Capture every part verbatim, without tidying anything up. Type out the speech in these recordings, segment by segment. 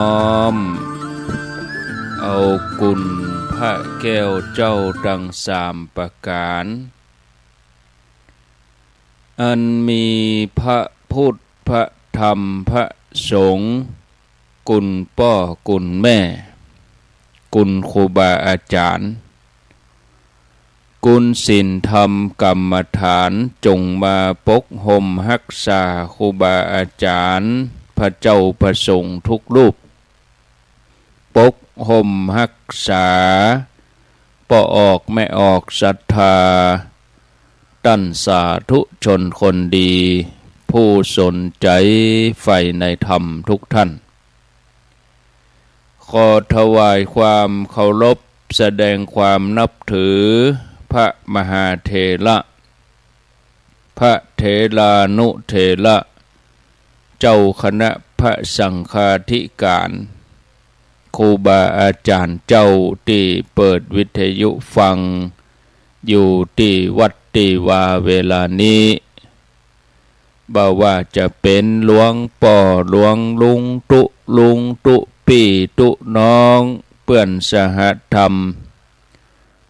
อมเอากุณพระแก้วเจ้าตังสามประก๋าน อันมีพระพุทธ พระธรรม พระสงฆ์ กุณป้อกุณแม่ กุณครูบาอาจ๋ารย์ กุณศีลธรรมกรรมฐาน จงมาปกห่มฮักษาครูบาอาจ๋ารย์ พระเจ้าพระสงฆ์ทุกรูป ปกห่มฮักษาป้อออกแม่ออกศรัทธา ต้านสาธุชนคนดี ผู้สนใจ๋ใฝ่ในธรรมทุกท่าน ขอถวายความเคารพ แสดงความนับถือ พระมหาเถระ พระเถรานุเถระ เจ้าคณะพระสังฆาธิการ ครูบาอาจ๋ารย์เจ้าตี้เปิดวิทยุฟังอยู่ตี้วัดตี้วาเวลานี้ บ่ว่าจะเป๋นหลวงป้อหลวงลุงตุ๊ลุงตุ๊ปี้ตุ๊น้อง เปื้อนสหธรรม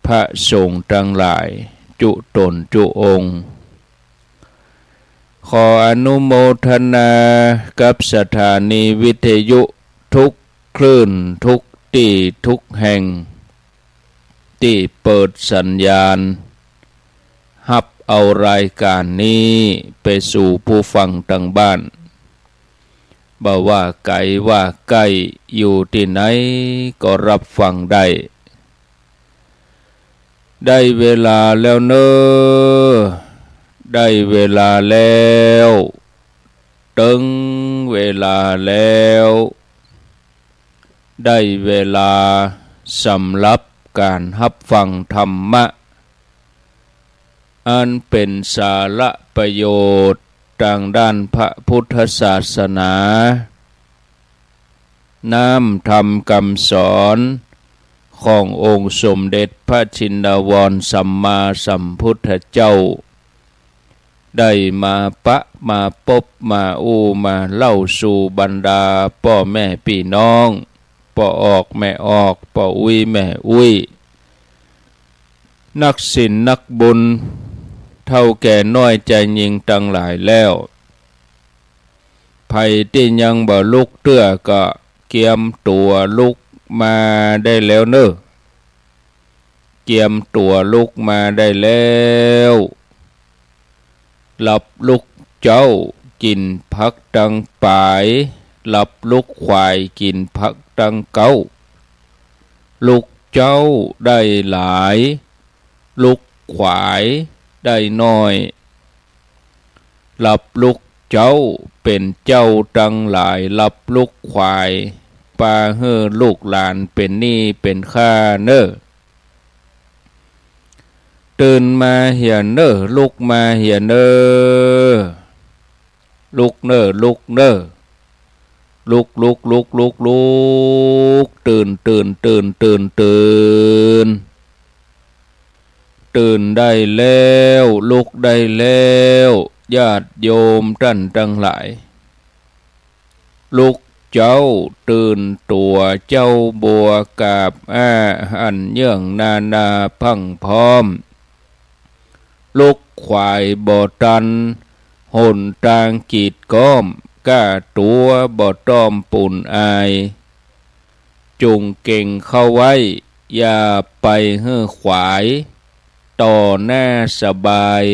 พระสงฆ์ตังหลายจุ๊ต๋นจุ๊องค์ ขออนุโมทนากับสถานีวิทยุทุกคลื่นทุกตี้ทุกแห่ง ตี้เปิดสัญญาณ ฮับเอารายก๋านนี้ไปสู่ผู้ฟังตังบ้าน บ่ว่าไก๋ว่าใก้ อยู่ตี้ไหนก็ฮับฟังได้ ได้เวลาแล้วเน่อ ได้เวลาแล้ว เถิงเวลาแล้ว ได้เวลาสำหรับก๋านฮับฟังธรรมะ อันเป๋นสาระประโยชน์ตางด้านพระพุทธศาสนา น้ำธรรมกำสอนขององค์สมเด็จพระชินวรสัมมาสัมพุทธเจ้า ได้มาปะมาปบมาอู้มาเล่าสู่บรรดาป้อแม่ปี้น้อง ป้อออกแม่ออก ป้ออุ๊ยแม่อุ๊ย นักศีลนักบุญ เฒ่าแก่น้อยจายญิงตังหลายแล้ว ใผตี้ยังบ่ลุกเตื้อก็เกียมตั๋วลุกมาได้แล้วเน่อ เกียมตั๋วลุกมาได้แล้ว หลับลุกเจ๊ากิ๋นผักตังป๋าย หลับลุกขวายกิ๋นผักตังเก๊า ลุกเจ๊าได้หลาย ลุกขวายได้น้อย หลับลุกเจ๊าเป๋นเจ้าตังหลาย หลับลุกขวาย ปาหื้อลูกหลานเป๋นหนี้เป๋นค่าเน่อ ตื่นมาเหียเน่อ ลุกมาเหียเน่อ ลุกเน่อ ลุกเน่อ ลุก ลุก ลุก ลุก ลุก ตื่น ตื่น ตื่น ตื่น ตื่น ตื่นได้แล้ว ลุกได้แล้ว ญาติโยมต้านตังหลาย ลุกเจ๊าตื่นตั๋ว เจ๊าบัวกาบอ้า อันเยื่องนานาพรั่งพร้อม ลุกขวายบ่ตัน หนตางกีดก๊อม ก้าตั๋วบ่ต้อมปูนอาย จุ่งเก่งเข้าไว้ อย่าไปหื้อขวาย ต่อหน้าสบาย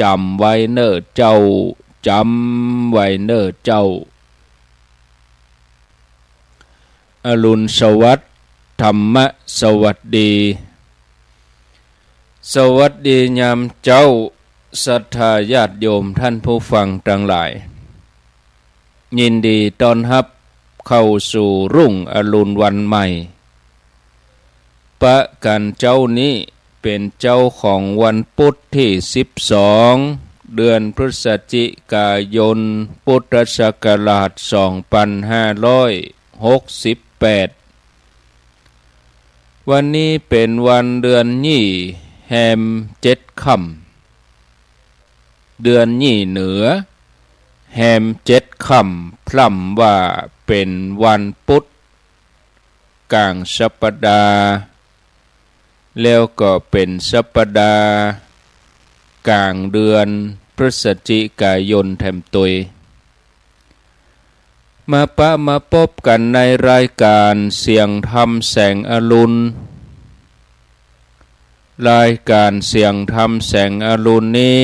จ๋ำไว้เน่อเจ้า จ๋ำไว้เน่อเจ้า อรุณสวัสดิ์ ธรรมะสวัสดี สวัสดียามเจ๊า ศรัทธาญาติโยมท่านผู้ฟังตังหลาย ยินดีต้อนฮับเข้าสู่รุ่งอรุณวันใหม่ ปะกั๋นเจ๊านี้เป๋นเจ๊าของวันปุ๊ดตี้สิบสอง เดือนพฤศจิกายน พุทธศักราชสองปันห้าร้อยหกสิบแปด วันนี้เป๋นวันเดือนยี่ แฮมเจ็ดค่ำ เดือนยี่เหนือ แฮมเจ็ดค่ำ พร่ำว่าเป ป๋นวันปุ๊ธก๋างสัปดาห์ แล้วก็เป๋นสัปดาห์ก๋างเดือนพฤศจิกายนแถมตวย มาปะมาปบกั๋นในรายก๋านเสียงธรรมแสงอรุณ รายก๋านเสียงธรรมแสงอรุณนี้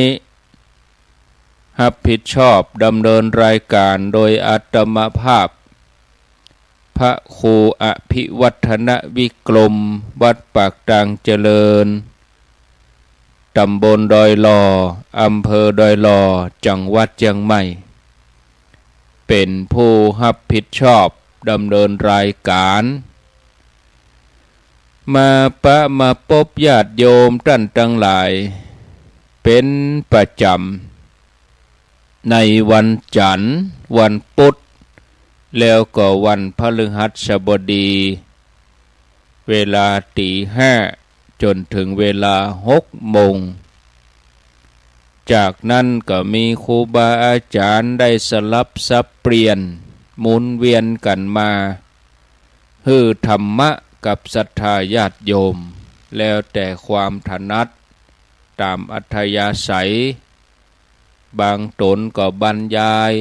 ฮับผิดชอบดำเนินรายก๋านโดยอาตมาภาพ พระครูอภิวัฒนวิกรม วัดปากตางเจริญ ต๋ำบลดอยหล่อ อำเภอดอยหล่อ จังหวัดเจียงใหม่ เป๋นผู้ฮับผิดชอบดำเนินรายก๋าน มาปะมาปบญาติโยมต้านตังหลาย เป๋นประจ๋ำ ในวันจั๋นทร์ วันปุ๊ธ แล้วก็วันพฤหัสบดี เวลาตี๋ห้าจ๋นเถิงเวลาหกโมง จากนั้นก็มีครูบาอาจ๋ารย์ได้สลับสับเปลี่ยนหมุนเวียนกั๋นมา หื้อธรรมะกับศรัทธาญาติโยม แล้วแต่ความถนัด ต๋ามอัธยาศัย บางต๋นก็บรรยาย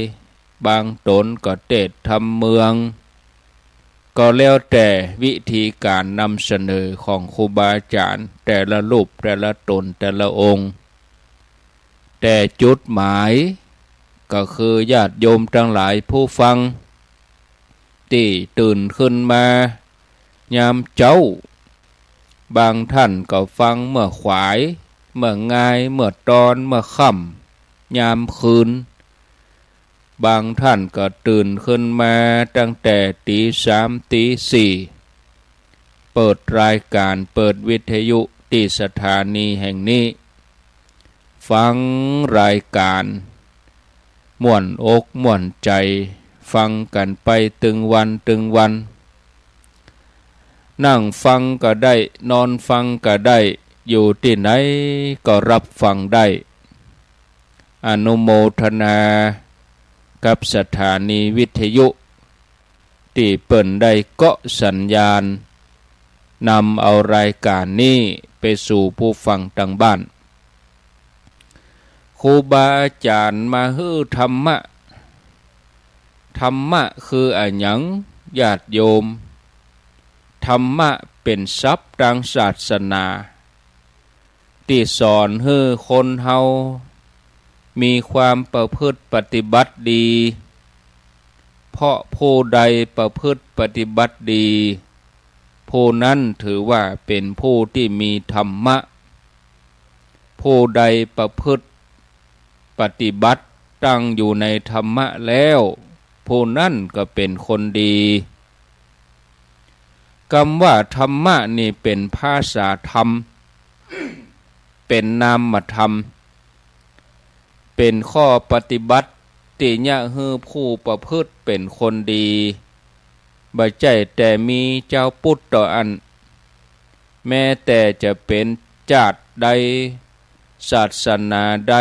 บางต๋นก็เตสน์ธรรมเมือง ก็แล้วแต่วิธีก๋านนำเสนอของครูบาอาจ๋ารย์แต่ละรูปแต่ละต๋นแต่ละองค์ แต่จุดหมายก็คือญาติโยมตังหลายผู้ฟัง ตี้ตื่นขึ้นมายามเจ๊า บางต้านก็ฟังเมื่อขวาย เมื่องาย เมื่อตอน เมื่อค่ำ ยามคืน บางต้านก็ตื่นขึ้นมาตั้งแต่ตี๋สาม ตี๋สี่ เปิดรายก๋าน เปิดวิทยุตี้สถานีแห่งนี้ ฟังรายก๋าน ม่วนอกม่วนใจ๋ ฟังกั๋นไปตึงวันตึงวัน นั่งฟังก็ได้ นอนฟังก็ได้ อยู่ตี้ไหนก็ฮับฟังได้ อนุโมทนากับสถานีวิทยุ ตี้เปิ้นได้เกาะสัญญาณ นำเอารายก๋านนี้ไปสู่ผู้ฟังตางบ้าน ครูบาอาจ๋ารย์มาหื้อธรรมะ ธรรมะคืออะหยัง ญาติโยม ธรรมะเป๋นศัพท์ตางศาสนา ตี้สอนหื้อคนเฮามีความประพฤติปฏิบัติดี เพราะผู้ใดประพฤติปฏิบัติดี ผู้นั้นถือว่าเป๋นผู้ตี้มีธรรมะ ผู้ใดประพฤติปฏิบัติตั้งอยู่ในธรรมะแล้ว ผู้นั้นก็เป๋นคนดี กำว่าธรรมะนี่เป๋นภาษาธรรม เป๋นนามธรรม เป๋นข้อปฏิบัติตี้เยียะหื้อผู้ประพฤติเป๋นคนดี บ่ใจ้แต่มีจาวพุทธเต้าอั้น แม้แต่จะเป๋นจาติใด ศาสนาใด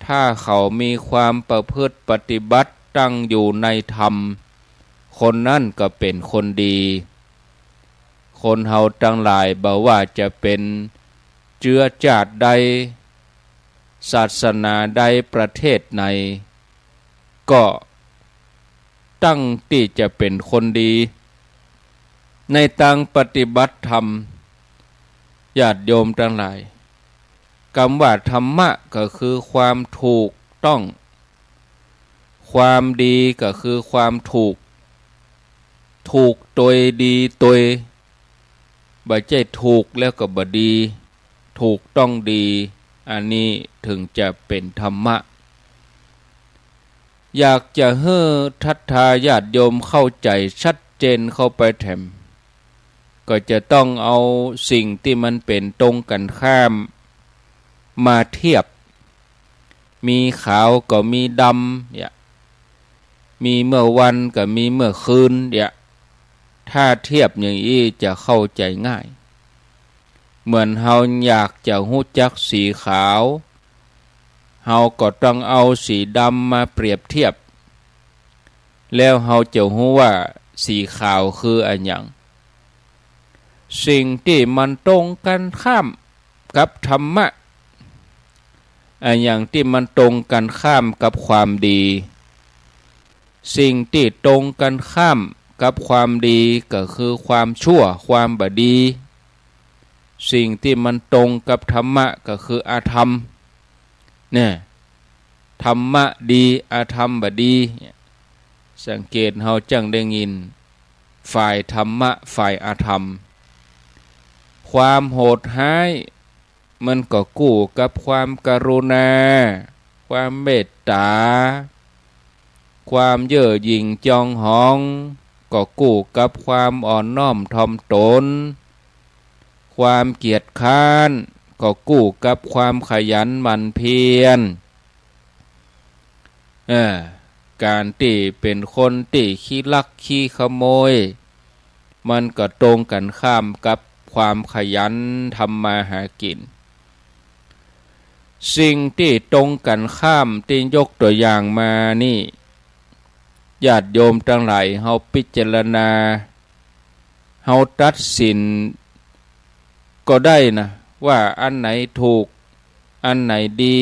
ถ้าเขามีความประพฤติปฏิบัติตั้งอยู่ในธรรม คนนั้นก็เป๋นคนดี คนเฮาตังหลายบ่ว่าจะเป๋นเจื๊อจาติใด ศาสนาใด ประเทศไหน ก็ตั้งตี้จะเป๋นคนดี ในตางปฏิบัติธรรม ญาติโยมตังหลาย กำว่าธรรมะก็คือความถูกต้อง ความดีก็คือความถูก ถูกตวยดีตวย บ่ใจ้ถูกแล้วก็บ่ดี ถูกต้องดี อันนี้เถิงจะเป๋นธรรมะ อยากจะหื้อศรัทธาญาติโยมเข้าใจ๋ชัดเจนเข้าไปแถม ก็จะต้องเอาสิ่งตี้มันเป๋นตรงกั๋นข้ามมาเทียบ มีขาวก็มีดำ เนี่ย มีเมื่อวันก็มีเมื่อคืน เนี่ย ถ้าเทียบอย่างอี้จะเข้าใจ๋ง่าย เหมือนเฮาอยากจะฮู้จักสีขาว เฮาก็ต้องเอาสีดำมาเปรียบเทียบ แล้วเฮาจะฮู้ว่าสีขาวคืออะหยัง สิ่งตี้มันตรงกันข้ามกับธรรมะ อะหยังตี้มันตรงกันข้ามกับความดี สิ่งตี้ตรงกันข้ามกับความดีก็คือความชั่ว ความบ่ดี สิ่งตี้มันตรงกับธรรมะก็คืออธรรม เนี่ย ธรรมะดี อธรรมบ่ดี สังเกตเฮาจั่งได้ยิน ฝ่ายธรรมะ ฝ่ายอธรรม ความโหดฮ้าย มันก็กู้กับความกรุณา ความเมตต๋า ความเย่อหยิ่งจองหอง ก็กู้กับความอ่อนน้อมถ่อมตน ความเกียจคร้าน ก็กู้กับความขยันหมั่นเพียร เออ ก๋านตี้เป๋นคนตี้ขี้ลักขี้ขโมย มันก็ตรงกันข้ามกับความขยันทำมาหากิ๋น สิ่งตี้ตรงกันข้ามตี้ยกตั๋วอย่างมานี่ ญาติโยมตังหลาย เฮาพิจารณา เฮาตัดสินก็ได้นะ ว่าอันไหนถูก อันไหนดี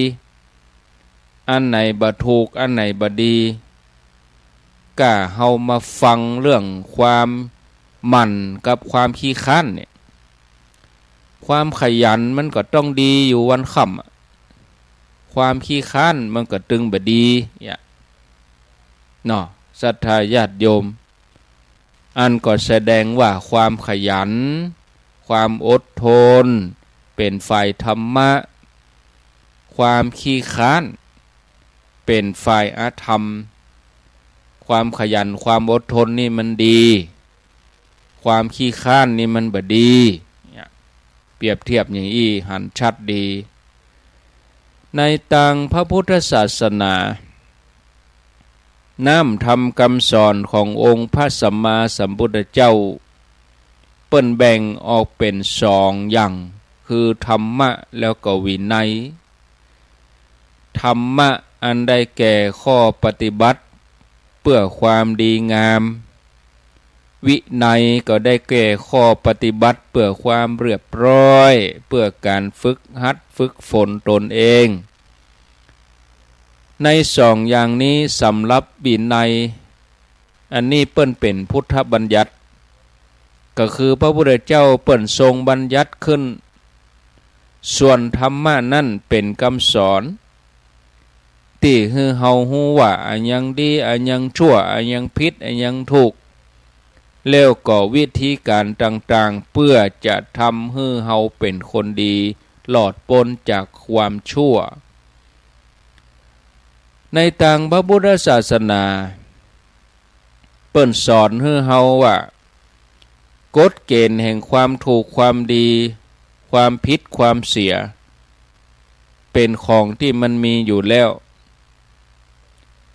อันไหนบ่ถูก อันไหนบ่ดี ก้าเฮามาฟังเรื่องความหมั่นกับความขี้คร้านเนี่ย ความขยันมันก็ต้องดีอยู่วันค่ำอะ ความขี้คร้านมันก็ตึงบ่ดีเนี่ย เนาะ ศรัทธาญาติโยม อันก็แสดงว่าความขยัน ความอดทน เป๋นฝ่ายธรรมะ ความขี้คร้าน เป๋นฝ่ายอธรรม ความขยัน ความอดทนนี่มันดี ความขี้คร้านนี่มันบ่ดี เนี่ย เปรียบเทียบอย่างอี้หันชัดดี ในตางพระพุทธศาสนา น้ำธรรมกำสอนขององค์พระสัมมาสัมพุทธเจ้า เปิ้นแบ่งออกเป๋นสองอย่าง คือธรรมะแล้วก็วินัย ธรรมะอันได้แก่ข้อปฏิบัติเปื้อความดีงาม วินัยก็ได้แก่ข้อปฏิบัติเปื้อความเรียบร้อย เปื้อก๋านฝึกหัดฝึกฝนตนเอง ในสองอย่างนี้ สำหรับวินัย อันนี้เปิ้นเป๋นพุทธบัญญัติ ก็คือพระพุทธเจ้าเปิ้นทรงบัญญัติขึ้น ส่วนธรรมะนั้นเป๋นกำสอน ตี้หื้อเฮาฮู้ว่าอะหยังดี อะหยังชั่ว อะหยังผิด อะหยังถูก แล้วก็วิธีก๋านต่างๆ เปื้อจะทำหื้อเฮาเป๋นคนดี รอดป๊นจากความชั่ว ในตางพระพุทธศาสนา เปิ้นสอนหื้อเฮาว่า กฎเกณฑ์แห่งความถูกความดี ความผิดความเสีย เป๋นของตี้มันมีอยู่แล้ว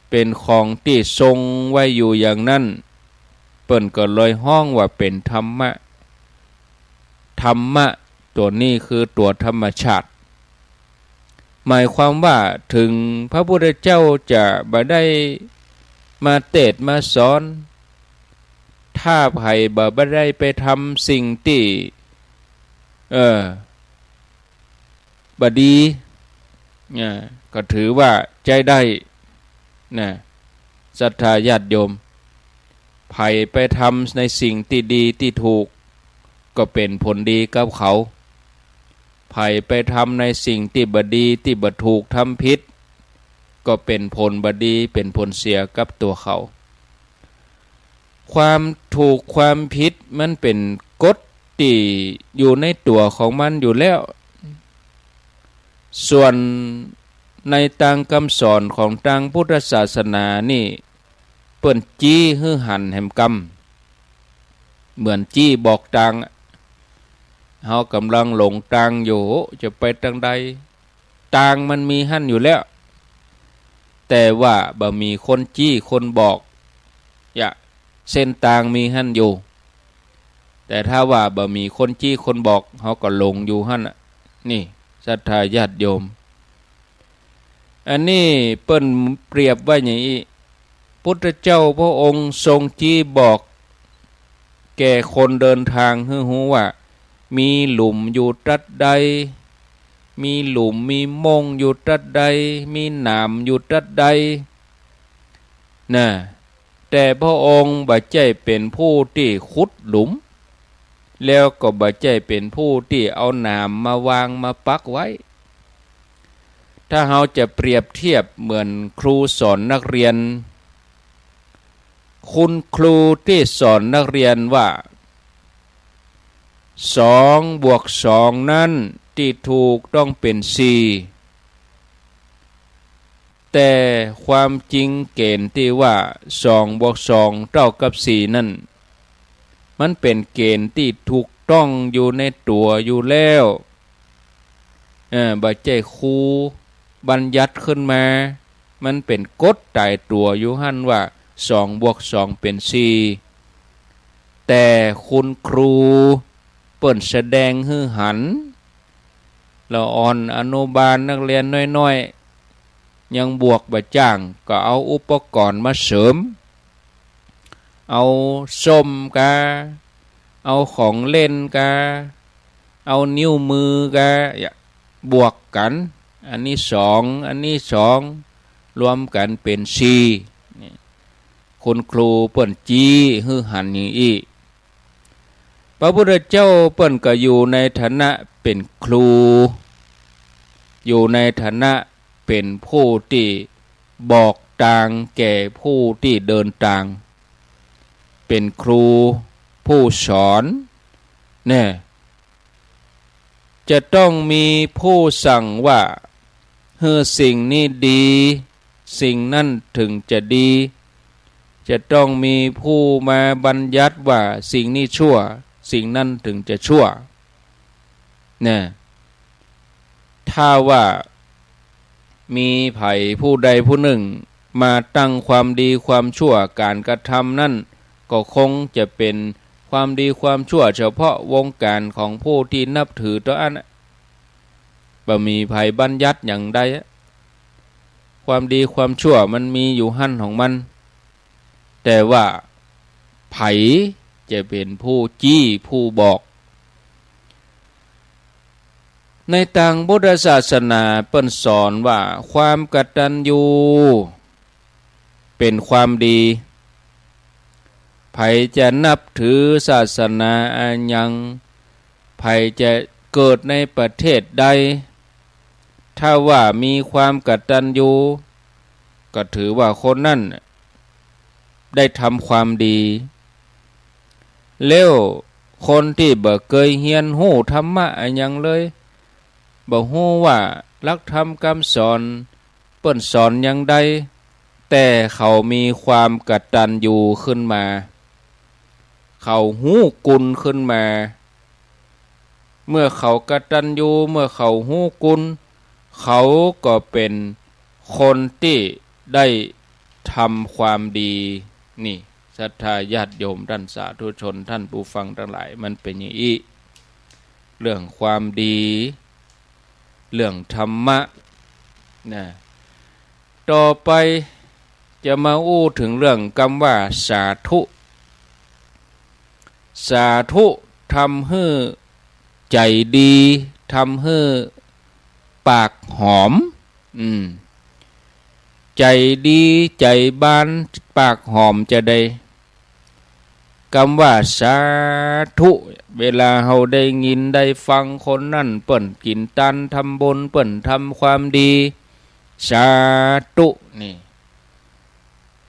เป๋นของตี้ทรงไว้อยู่อย่างนั้น เปิ้นก็เลยฮ้องว่าเป๋นธรรมะ ธรรมะตั๋วนี้คือตั๋วธรรมชาติ หมายความว่าเถิงพระพุทธเจ้าจะบ่ได้มาเตสน์มาสอน ถ้าใผบ่ บ่ได้ไปทำสิ่งตี้ เออ บ่ดี อ่า ก็ถือว่าใจ๊ได้ นะ ศรัทธาญาติโยม ใผไปทำในสิ่งตี้ดีตี้ถูก ก็เป๋นผลดีกับเขา ใผไปทำในสิ่งตี้บ่ดีตี้บ่ถูก ทำผิด ก็เป๋นผลบ่ดี เป๋นผลเสียกับตั๋วเขา ความถูกความผิดมันเป๋นกฎตี้อยู่ในตั๋วของมันอยู่แล้ว ส่วนในตางกำสอนของตางพุทธศาสนานี่ เปิ้นจี้หื้อหันแหมกำ เหมือนจี้บอกตางอะ เฮาก่ำลังหลงตางอยู่ จะไปตางใด ตางมันมีหั้นอยู่แล้ว แต่ว่าบ่มีคนจี้คนบอก ยะ เส้นตางมีหั้นอยู่ แต่ถ้าว่าบ่มีคนจี้คนบอก เฮาก็หลงอยู่หั้นน่ะ นี่ ศรัทธาญาติโยม อันนี้เปิ้นเปรียบไว้อย่างอี้ พุทธเจ้าพระองค์ทรงจี้บอกแก่คนเดินตางหื้อฮู้ว่า มีหลุมอยู่ตรัสใด มีหลุมมีม่งอยู่ตรัสใด มีหนามอยู่ตรัสใด นะ แต่พระองค์บ่ใจ้เป๋นผู้ตี้ขุดหลุม แล้วก็บ่ใจ้เป๋นผู้ตี้เอาหนามมาวางมาปักไว้ ถ้าเฮาจะเปรียบเทียบเหมือนครูสอนนักเรียน คุณครูตี้สอนนักเรียนว่า สองบวกสองนั้นตี้ถูกต้องเป๋นสี่ แต่ความจริงเก๋ณฑ์ตี้ว่า สองบวกสองเต้ากับสี่นั้น มันเป๋นเก๋ณฑ์ตี้ถูกต้องอยู่ในตั๋วอยู่แล้ว เออ บ่ใจ้ครูบัญญัติขึ้นมา มันเป๋นกฎต๋ายตั๋วอยู่หั้นว่า สองบวกสองเป๋นสี่ แต่คุณครูเปิ้นแสดงหื้อหัน ละอ่อนอนุบาลนักเรียนน้อยๆ ยังบวกบ่จ้าง ก็เอาอุปกรณ์มาเสริม เอาส้มกา เอาของเล่นกา เอานิ้วมือกา บวกกั๋น อันนี้สอง อันนี้สอง รวมกั๋นเป๋นสี่ นี่ คุณครูเปิ้นจี้หื้อหันอย่างอี้ พระพุทธเจ้าเปิ้นก็อยู่ในฐานะเป๋นครู อยู่ในฐานะเป๋นผู้ตี้บอกตางแก่ผู้ตี้เดินตาง เป๋นครูผู้สอน เนี่ย จะต้องมีผู้สั่งว่า หื้อสิ่งนี้ดี สิ่งนั้นถึงจะดี จะต้องมีผู้มาบัญญัติว่าสิ่งนี้ชั่ว สิ่งนั้นถึงจะชั่ว เนี่ย ถ้าว่ามีใผผู้ใดผู้นึ่งมาตั้งความดีความชั่ว ก๋านกระทำนั้นก็คงจะเป๋นความดีความชั่วเฉพาะวงก๋านของผู้ตี้นับถือเต้าอั้น บ่มีใผบัญญัติอย่างใด ความดีความชั่วมันมีอยู่หั้นของมัน แต่ว่าใผจะเป๋นผู้จี้ผู้บอก ในตางพุทธศาสนาเปิ้นสอนว่าความกตัญญูเป๋นความดี ใผจะนับถือศาสนาอะหยัง ใผจะเกิดในประเทศใด ถ้าว่ามีความกตัญญู ก็ถือว่าคนนั้นได้ทำความดี แล้วคนตี้บ่เกยเฮียนฮู้ธรรมะอะหยังเลย บ่ฮู้ว่าหลักธรรมกำสอนเปิ้นสอนอย่างใด แต่เขามีความกตัญญูขึ้นมา เขาฮู้คุณขึ้นมา เมื่อเขากตัญญู เมื่อเขาฮู้คุณ เขาก็เป๋นคนตี้ได้ทำความดี นี่ ศรัทธาญาติโยมต้านสาธุชน ต้านผู้ฟังตังหลาย มันเป๋นอย่างอี้ เรื่องความดี เรื่องธรรมะ นะ ต่อไปจะมาอู้เถิงเรื่องกำว่าสาธุ สาธุทำหื้อใจ๋ดี ทำหื้อปากหอม อืม ใจ๋ดี ใจ๋บาน ปากหอมจาใด กำว่าสาธุ เวลาเฮาได้ยินได้ฟังคนนั้นเปิ้นกิ๋นตานทำบุญ เปิ้นทำความดี สาธุ นี่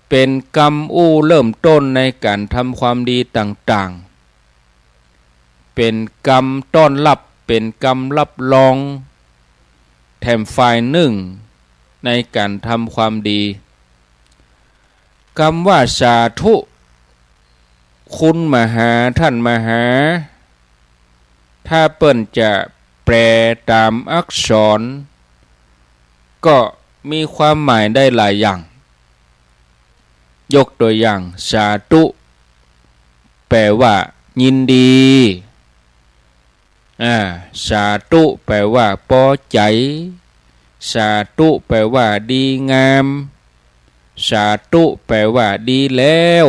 เป๋นกำอู้เริ่มต้นในก๋านทำความดีต่างๆ เป๋นกำต้อนรับ เป๋นกำรับรอง แถมฝ่ายนึ่งในก๋านทำความดี กำว่าสาธุ คุณมหา ต้านมหา ถ้าเปิ้นจะแปลต๋ามอักษร ก็มีความหมายได้หลายอย่าง ยกตั๋วอย่าง สาธุ แปลว่ายินดี อ่า สาธุ แปลว่าปอใจ๋ สาธุ แปลว่าดีงาม สาธุแปลว่าดีแล้ว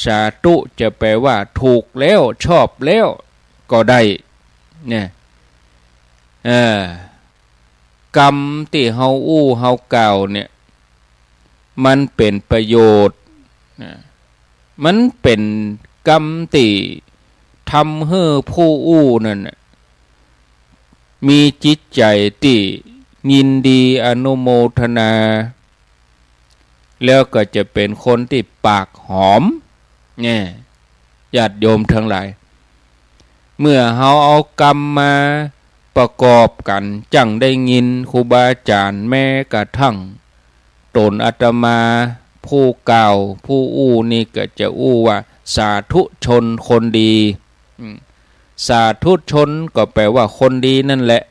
สาธุจะแปลว่าถูกแล้ว ชอบแล้วก็ได้ เนี่ย เออ กำตี้เฮาอู้เฮากล่าวเนี่ย มันเป๋นประโยชน์นะ มันเป๋นกำตี้ทำหื้อผู้อู้นั่นน่ะ มีจิตใจ๋ตี้ยินดีอนุโมทนา แล้วก็จะเป๋นคนตี้ปากหอม เนี่ย ญาติโยมตังหลาย เมื่อเฮาเอากำมาประกอบกั๋น จั่งได้ยินครูบาอาจ๋ารย์ แม้กระทั่งต๋นอาตมาผู้กล่าวผู้อู้นี่ก็จะอู้ว่า สาธุชนคนดี อืม สาธุชนก็แปลว่าคนดีนั่นแหละ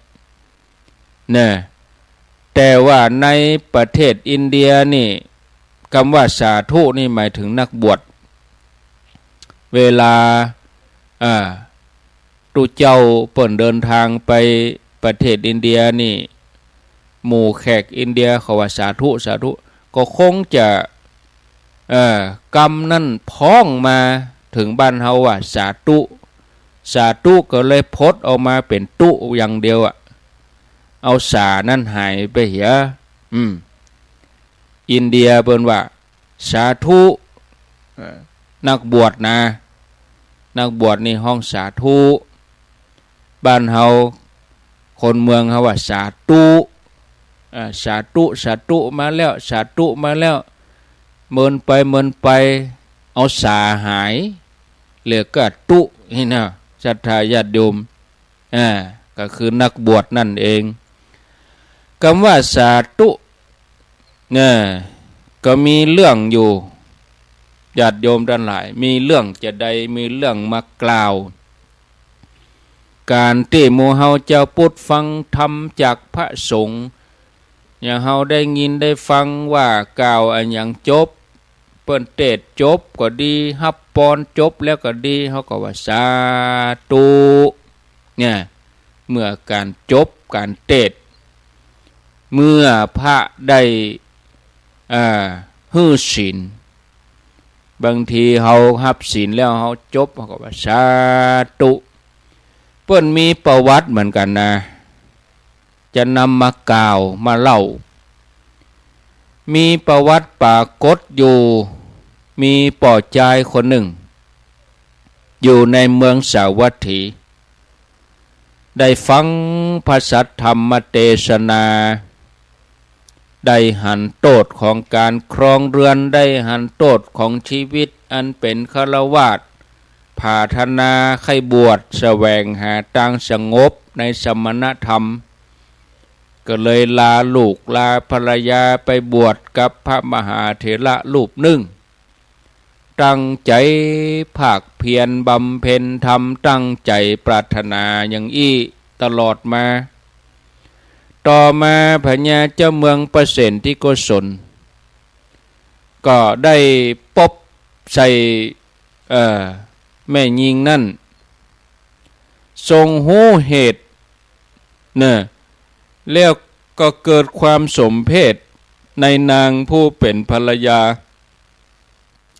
เนี่ย แต่ว่าในประเทศอินเดียนี่ กำว่าสาธุนี่หมายถึงนักบวช เวลา อ่า ตุ๊เจ้าเปิ้นเดินทางไปประเทศอินเดียนี่ หมู่แขกอินเดียเขาว่า สาธุ สาธุ ก็คงจะ เอ่อ กำนั้นพ้องมาเถิงบ้านเฮาว่า สาตุ๊ สาตุ๊ก็เลยพดออกมาเป๋นตุ๊อย่างเดียวอะ เอาสานั้นหายไปเหีย อืม อินเดียเปิ้นว่า สาธุ เอ่อ นักบวชนะ นักบวชนี่ฮ้องสาธุ บ้านเฮาคนเมืองเฮาว่า สาตุ๊ อ่า สาตุ๊ สาตุ๊มาแล้ว สาตุ๊มาแล้ว เมินไปเมินไป เอาสาหาย เหลือก็ตุ๊ นี่นะ ศรัทธาญาติโยม อ่า ก็คือนักบวชนั่นเอง กำว่าสาตุ๊ เนี่ย ก็มีเรื่องอยู่ ญาติโยมตังหลาย มีเรื่องจะใด มีเรื่องมากล่าว ก๋านตี้หมู่เฮาจาวปุทธฟังธรรมจากพระสงฆ์ อย่างเฮาได้ยินได้ฟังว่ากล่าวอะหยังจบ เปิ้นเตสน์จบก็ดี ฮับปอนจบแล้วก็ดี เฮาก็ว่า สาตุ๊ เนี่ย เมื่อก๋านจบก๋านเตสน์ เมื่อพระได้ อ่า หื้อศีล บางทีเฮาฮับศีลแล้วเฮาจบ เฮาก็ว่า สาตุ๊ เปิ้นมีประวัติเหมือนกั๋นนะ จะนำมากล่าวมาเล่า มีประวัติปรากฏอยู่ มีป้อจายคนนึ่ง อยู่ในเมืองสาวัตถี ได้ฟังพระสัทธรรมเตสนา ได้หันโต้ษของก๋านครองเฮือน ได้หันโต้ษของชีวิตอันเป๋นฆราวาส ผาถนาใค่บวชแสวงหาตางสงบในสมณธรรม ก็เลยลาลูกลาภรรยาไปบวชกับพระมหาเถระรูปนึ่ง ตั้งใจ๋ภาคเพียรบำเพ็ญธรรม ตั้งใจ๋ปรารถนาอย่างอี้ตลอดมา ต่อมาพญาเจ้าเมืองประเสนทิโกศล ก็ได้ปบใส่ เอ่อ แม่ญิงนั้น ทรงฮู้เหตุ เน่อ แล้วก็เกิดความสมเพชในนางผู้เป๋นภรรยา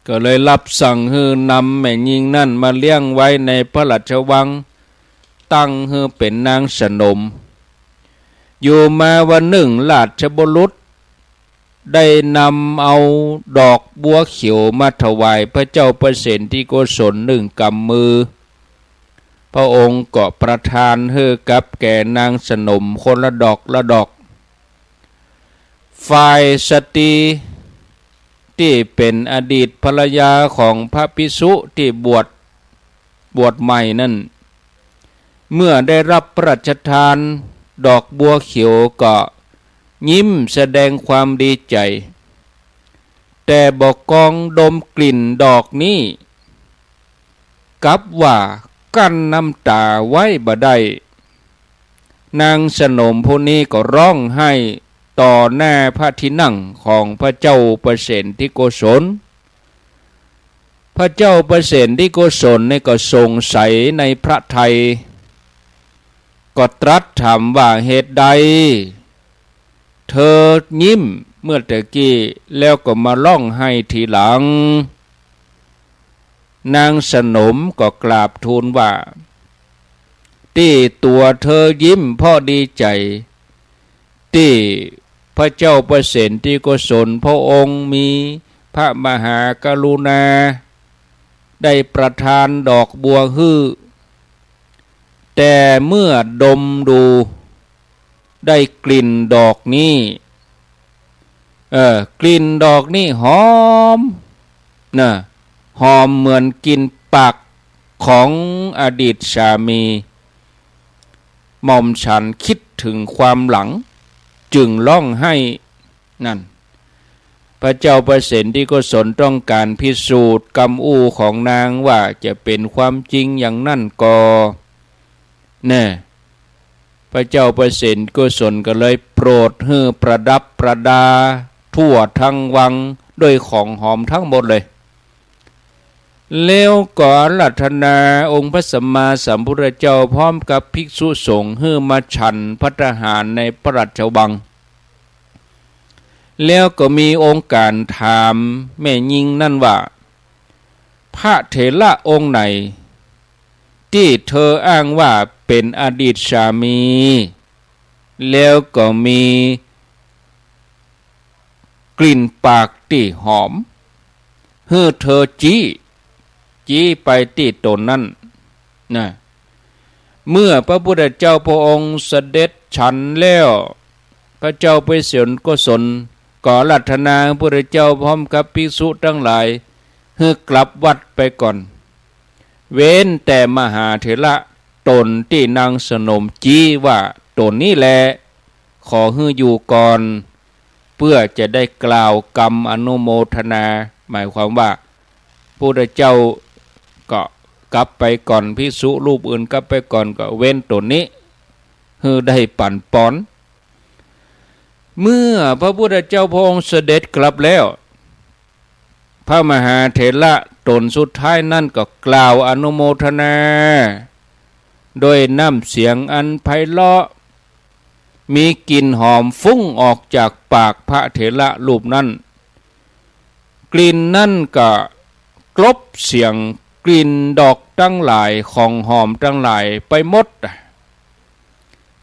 ก็เลยรับสั่งหื้อนำแม่ญิงนั้นมาเลี้ยงไว้ในพระราชวัง ตั้งหื้อเป๋นนางสนม อยู่มาวันนึ่งราชบุรุษ ได้นำเอาดอกบัวเขียวมาถวายพระเจ้าประเสนทิโกศลนึ่งกำมือ พระองค์ก็ประทานหื้อกับแก่นางสนมคนละดอกละดอก ฝ่ายสตรีตี้เป๋นอดีตภรรยาของพระภิกษุตี้บวช บวชใหม่นั้น เมื่อได้รับพระราชทานดอกบัวเขียวก็ยิ้มแสดงความดีใจ๋ แต่บ่ากองดมกลิ่นดอกนี้ กลับว่ากั้นน้ำต๋าไว้บ่ได้ นางสนมผู้นี้ก็ฮ้องไห้ต่อหน้าพระที่นั่งของพระเจ้าประเสนทิโกศล พระเจ้าประเสนทิโกศลนี่ก็สงสัยในพระทัย ก็ตรัสถามว่า เหตุใดเธอยิ้ม เมื่อตะกี้ แล้วก็มาฮ้องไห้ทีหลัง นางสนมก็กราบทูลว่า ตี้ตั๋วเธอยิ้มเพราะดีใจ๋ ตี้พระเจ้าประเสนทิโกศลพระองค์มีพระมหากรุณา ได้ประทานดอกบัวหื้อ แต่เมื่อดมดู ได้กลิ่นดอกนี้ เออ กลิ่นดอกนี้หอม นะ หอมเหมือนกลิ่นปากของอดีตสามี หม่อมฉันคิดถึงความหลัง จึงฮ้องไห้ นั่น พระเจ้าประเสนทิโกศลต้องการพิสูจน์กำอู้ของนางว่าจะเป๋นความจริงอย่างนั้นก่อ แน่ พระเจ้าประเสนทิโกศลก็เลยโปรดหื้อประดับประดาทั่วทั้งวังด้วยของหอมทั้งหมดเลย แล้วก็อาราธนาองค์พระสัมมาสัมพุทธเจ้าพร้อมกับภิกษุสงฆ์หื้อมาฉันภัตตาหารในพระราชวัง แล้วก็มีองค์การถามแม่ญิงนั่นว่า พระเถระองค์ไหน ตี้เธออ้างว่าเป๋นอดีตสามี แล้วก็มีกลิ่นปากตี้หอม หื้อเธอจี๊ จี๊ไปตี้ต๋นนั้น นะ เมื่อพระพุทธเจ้าพระองค์เสด็จฉันแล้ว พระเจ้าประเสนทิโกศลก็อาราธนาพระพุทธเจ้าพร้อมกับภิกษุทั้งหลาย หื้อกลับวัดไปก่อน เว้นแต่มหาเถระต๋นตี้นางสนมจี๊ว่าต๋นนี้แล ขอหื้ออยู่ก่อน เพื่อจะได้กล่าวกำอนุโมทนา หมายความว่า พุทธเจ้าก็กลับไปก่อน ภิกษุรูปอื่นกลับไปก่อน ก็เว้นต๋นนี้ หื้อได้ปั๋นปอน เมื่อพระพุทธเจ้าพระองค์เสด็จกลับแล้ว พระมหาเถระต๋นสุดท้ายนั้นก็กล่าวอนุโมทนา โดยน้ำเสียงอันไพเราะ มีกลิ่นหอมฟุ้งออกจากปากพระเถระรูปนั้น กลิ่นนั้นก็กลบเสียงกลิ่นดอกทั้งหลาย ของหอมทั้งหลายไปหมด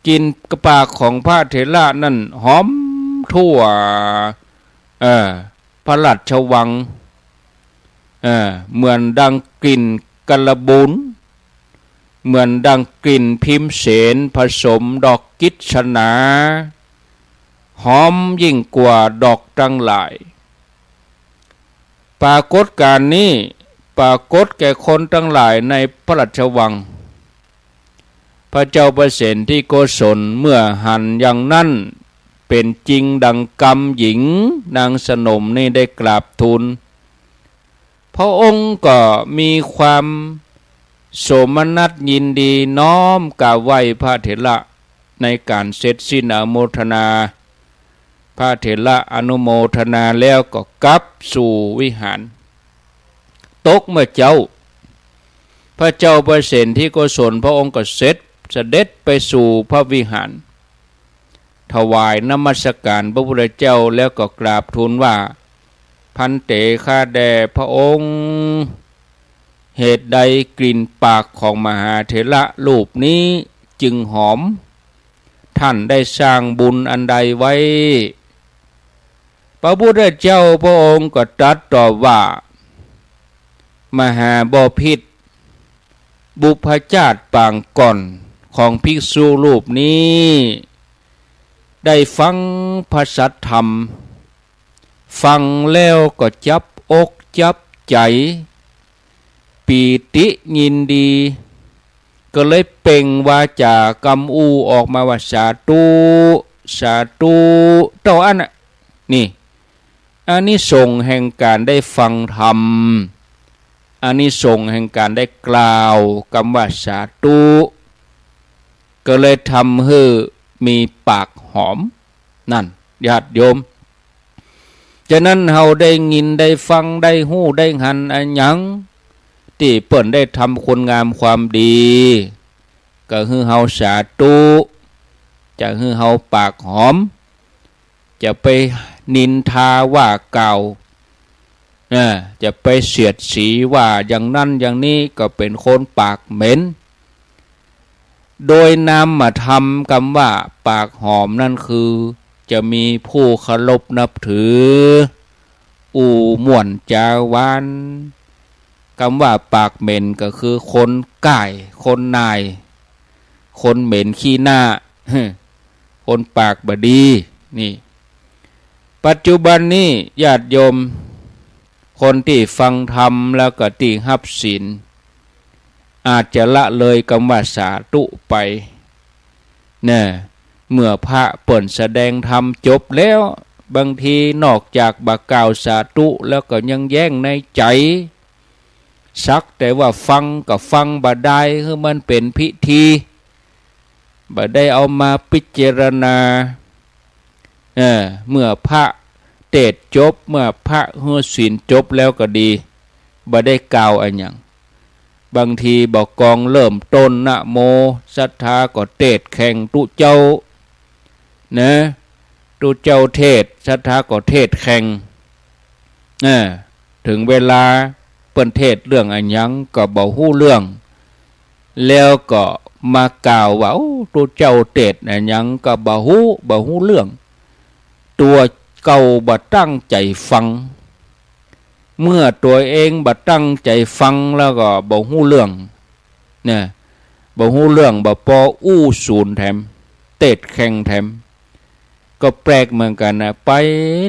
กลิ่นปากของพระเถระนั้นหอมทั่ว เออ พระราชวัง เออ เหมือนดังกลิ่นกัลบูล เหมือนดังกลิ่นพิมเสนผสมดอกกิษณา หอมยิ่งกว่าดอกทั้งหลาย ปรากฏการณ์นี้ปรากฏแก่คนทั้งหลายในพระราชวัง พระเจ้าประเสนทิโกศลเมื่อหันอย่างนั้น เป๋นจริงดังกำหญิงนางสนมนี้ได้กราบทูล พระองค์ก็มีความโสมนัสยินดีน้อมกราบไหว้พระเถระในการเสร็จสิ้นอนุโมทนา พระเถระอนุโมทนาแล้วก็กลับสู่วิหาร ตกเมื่อเจ๊า พระเจ้าประเสนทิโกศลพระองค์ก็เสร็จ เสด็จไปสู่พระวิหาร ถวายนมัสการพระพุทธเจ้าแล้วก็กราบทูลว่า ภันเต ข้าแต่พระองค์ เหตุใดกลิ่นปากของมหาเถระรูปนี้จึงหอม ท่านได้สร้างบุญอันใดไว้ พระพุทธเจ้าพระองค์ก็ตรัสตอบว่า มหาบพิตร บุพชาติปางก่อนของภิกษุรูปนี้ ได้ฟังพระสัทธรรม ฟังแล้วก็จับอกจับใจ๋ ปีติยินดี ก็เลยเปล่งวาจากำอู้ออกมาว่า สาธุ สาธุ เต้าอั้นน่ะ นี่ อานิสงส์แห่งการได้ฟังธรรม อานิสงส์แห่งการได้กล่าวกำว่าสาธุ ก็เลยทำหื้อมีปากหอม นั่น ญาติโยม ฉะนั้นเฮาได้ยินได้ฟังได้ฮู้ได้หันอะหยัง ตี้เปิ้นได้ทำคุณงามความดี ก็หื้อเฮาสาธุ จะหื้อเฮาปากหอม จะไป นินทาว่ากล่าว นะ จะไปเสียดสีว่าอย่างนั้นอย่างนี้ ก็เป๋นคนปากเหม็น โดยนามธรรม กำว่าปากหอมนั้นคือ จะมีผู้เคารพนับถือ อู้ม่วนจ๋าหวาน กำว่าปากเหม็นก็คือคนก้าย คนหน่าย คนเหม็นขี้หน้า คนปากบ่ดี นี่ ปัจจุบันนี้ญาติโยม คนตี้ฟังธรรมแล้วก็ตี้ฮับศีล อาจจะละเลยกำว่าสาธุไป นะ เมื่อพระเปิ้นแสดงธรรมจบแล้ว บางทีนอกจากบ่กล่าวสาธุแล้วก็ยังแย้งในใจ๋ สักแต่ว่าฟังก็ฟังบ่ได้ หื้อมันเป๋นพิธี บ่ได้เอามาพิจารณา เออ เมื่อพระเตสน์จบ เมื่อพระหื้อศีลจบแล้วก็ดี บ่ได้กล่าวอะหยัง บางทีบ่กองเริ่มต้นนะโม ศรัทธาก็เตสน์แข่งตุ๊เจ้า นะ ตุ๊เจ้าเทศน์ ศรัทธาก็เทศน์แข่ง เออ เถิงเวลาเปิ้นเทศน์เรื่องอะหยังก็บ่ฮู้เรื่อง แล้วก็มากล่าวว่า โอ้ ตุ๊เจ้าเตสน์อะหยังก็บ่ฮู้ บ่ฮู้เรื่อง ตั๋วเก่าบ่ตั้งใจ๋ฟัง เมื่อตั๋วเองบ่ตั้งใจ๋ฟังแล้วก็บ่ฮู้เรื่อง นะ บ่ฮู้เรื่อง บ่ปออู้สูนแถม เตสน์แข่งแถม ก็แปลกเหมือนกั๋นนะ ไป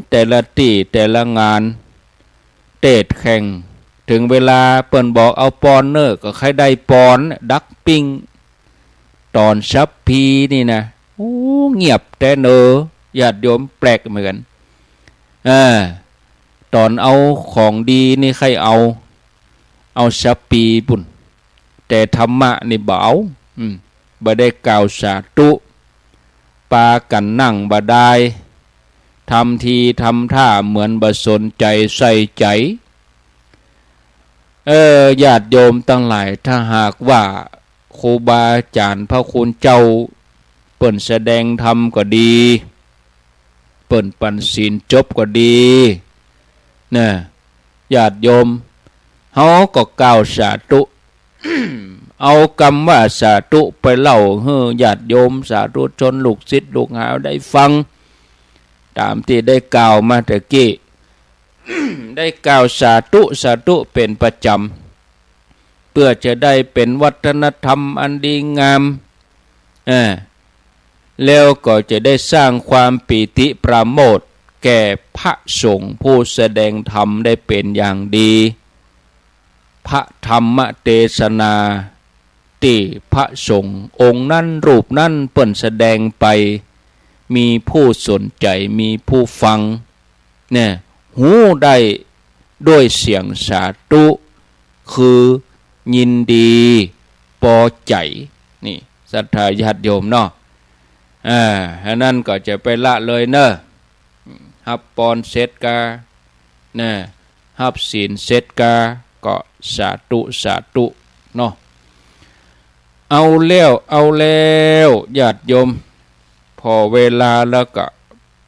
แต่ละตี้แต่ละงาน เตสน์แข่ง เถิงเวลาเปิ้นบอกเอาปอนเน่อ ก็ใค่ได้ปอน ดักปิ้ง ต๋อนสัพพีนี่นะ โอ้ เงียบแต๊เน่อ ญาติโยม แปลกเหมือนกั๋น เออ ต๋อนเอาของดีนี่ใค่เอา เอาสัพพีปู้น แต่ธรรมะนี่บ่เอา อืม บ่ได้กล่าวสาธุ ปากั๋นนั่งบ่ดาย ทำทีทำท่าเหมือนบ่สนใจ๋ใส่ใจ๋ เออ ญาติโยมตังหลาย ถ้าหากว่าครูบาอาจ๋ารย์พระคุณเจ้า เปิ้นแสดงธรรมก็ดี เปิ้นปั๋นศีลจบก็ดี นะ ญาติโยม เฮาก็กล่าวสาธุ เอากำว่าสาธุไปเล่าหื้อญาติโยมสาธุชนลูกศิษย์ลูกหาได้ฟัง ต๋ามตี้ได้กล่าวมาตะกี้ ได้กล่าวสาธุ สาธุเป๋นประจำ เปื้อจะได้เป๋นวัฒนธรรมอันดีงาม เออ แล้วก็จะได้สร้างความปีติปราโมทย์แก่พระสงฆ์ผู้แสดงธรรมได้เป๋นอย่างดี พระธรรมเตสนาตี้พระสงฆ์องค์นั้นรูปนั้นเปิ้นแสดงไป มีผู้สนใจ๋ มีผู้ฟัง เนี่ย ฮู้ได้ด้วยเสียงสาธุ คือยินดีปอใจ๋ นี่ ศรัทธาญาติโยมเนาะ อ่า อันนั้นก็จะไปละเลยเน่อ ฮับปอนเสร็จกา นะ ฮับศีลเสร็จกา ก็สาธุ สาธุ เนาะ เอาแล้ว เอาแล้ว ญาติโยม ผ่อเวลาแล้วก็